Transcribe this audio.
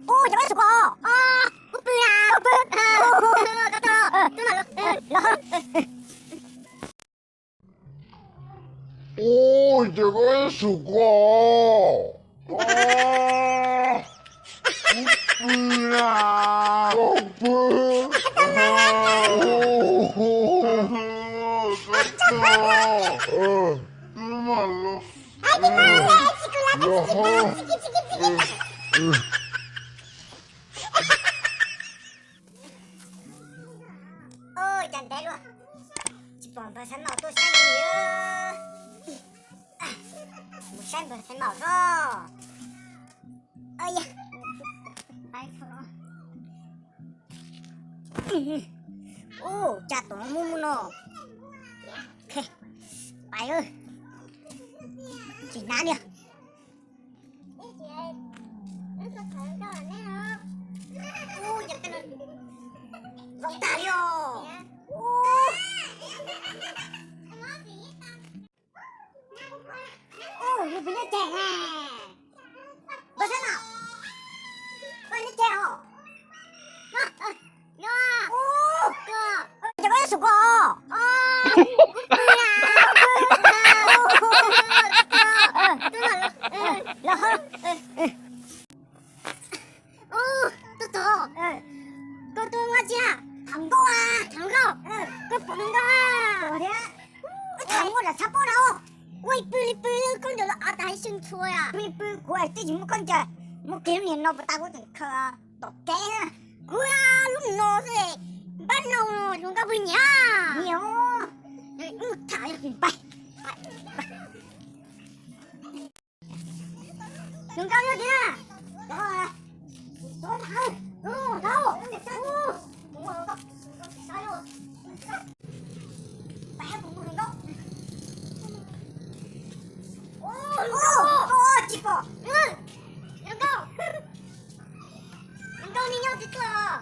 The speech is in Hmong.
Ub, ces koj yuav tsum koj, koj pw na, koj pw, koj tub, tub mam los. Ub, ces koj yuav tsum koj, koj pw na, koj pw, tub mam los. Ua cas ntev luaj, tsis pom npawg Xaiv Maum tuaj saib li. Mus saib npawg Xaiv Maum tso. Ub, cas tom no muaj muaj no. Pais, tsis hnab li. Zoo tag li os. Ub, nws pw nyob ceg ne. Npawg Xaiv Maum, koj nyob ceg os? Ces koj yuav tsum koj, koj pw na, koj pw, los. Ub, tub tog, koj tuaj ua dab tsi? Tham nkauj a, tham nkauj. Koj pom nkauj a? Tham nkauj lam txhab paub na. Ua ib pw li pw, khaub ncaws los av tas ib xyoo txhua. Pw li pw, kuv twb tsis muaj khaub ncaws, muaj kiag lub niag no puas tas kuv tseem khaws tom kev na. Kuv lub no xwb, npab no, hluas nkauj puas nyiam? Nyiam. Mus tham, pais. Hluas nkauj nyob tiag. Tsis pom. Hluas nkauj, hluas nkauj, nej nyob twg tuaj?